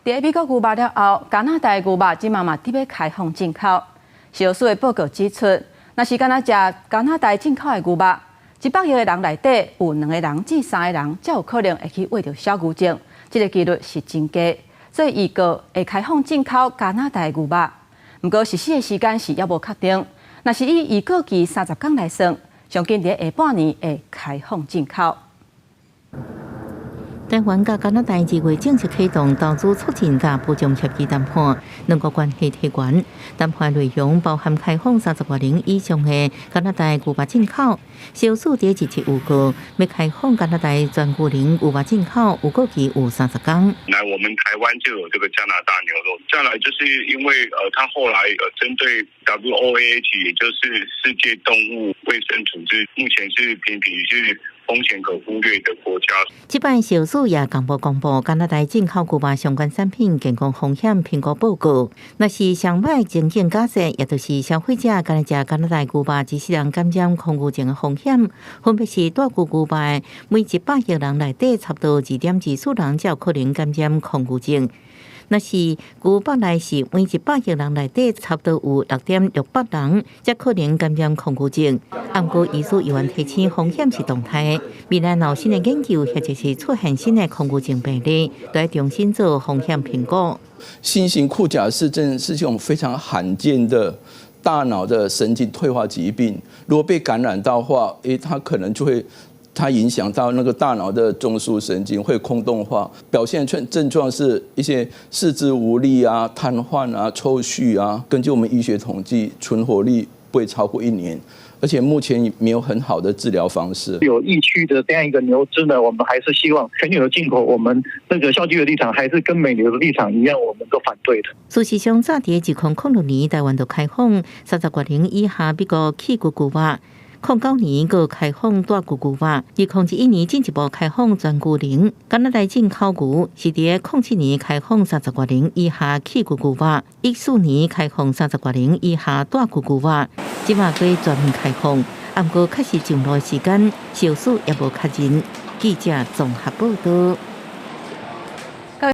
佇美國牛肉了後，加拿大牛肉這馬嘛得欲開放進口。世貿的報告指出，若是干焦食加拿大進口的牛肉，100億个人內底有兩個人至三個人，才有可能會去患著小牛症，這个幾率是真低。所以預告會開放進口加拿大牛肉，毋過實施的時間是猶無確定。若是以預告期30工來算，上緊佇下半年會開放進口。台灣佮加拿大2月正式啟動投資促進佮保障協議談判，兩國關係提懸。談判內容包含開放30外人以上的加拿大牛肉進口。世貿佇日前預告，欲開放加拿大全牛奶牛肉進口，預告期有30工。來，我們台灣就有這個加拿大牛肉。再來就是因為他後來針對 WOAH，也就是世界動物衛生組織，目前是評比是風險可忽略的國家。這擺世貿也公布公布加拿大進口牛肉相關產品健康風險評估報告。若是上䆀情景假設，也就是消費者干焦食加拿大牛肉，致使人感染狂牛症的風險，分別是帶骨牛肉每100億人內底差不多2.24人才有可能感染狂牛症。若是牛肉內是每100億人內底差不多有6.68人才可能感染狂牛症。毋過醫師猶原提醒風險是動態，未來若有新的研究或者是出現新的狂牛症病例，都欲重新做風險評估。新型庫賈氏症是這種非常罕見的大腦的神經退化疾病，如果被感染到話，誒，它可能就會。它影響到那個大腦的中樞神經會空洞化，表現出症狀是一些四肢無力啊、癱瘓啊、抽搐啊。根據我們醫學統計，存活率不會超過一年，而且目前沒有很好的治療方式。有疫區的這樣一個牛隻呢，我們還是希望全牛的進口，我們那個消基會的立場還是跟美牛的立場一樣，我們都反對的。事實上，早佇2006年，台灣就開放30外人以下美國去骨牛肉。09年閣開放帶骨牛肉，2021年進一步開放全牛奶。加拿大進口牛是佇07年開放30外人以下去骨牛肉，14年開放30外人以下帶骨牛肉，這馬閣全面開放。毋過確實上路時間，世貿也無確認。記者綜合報道。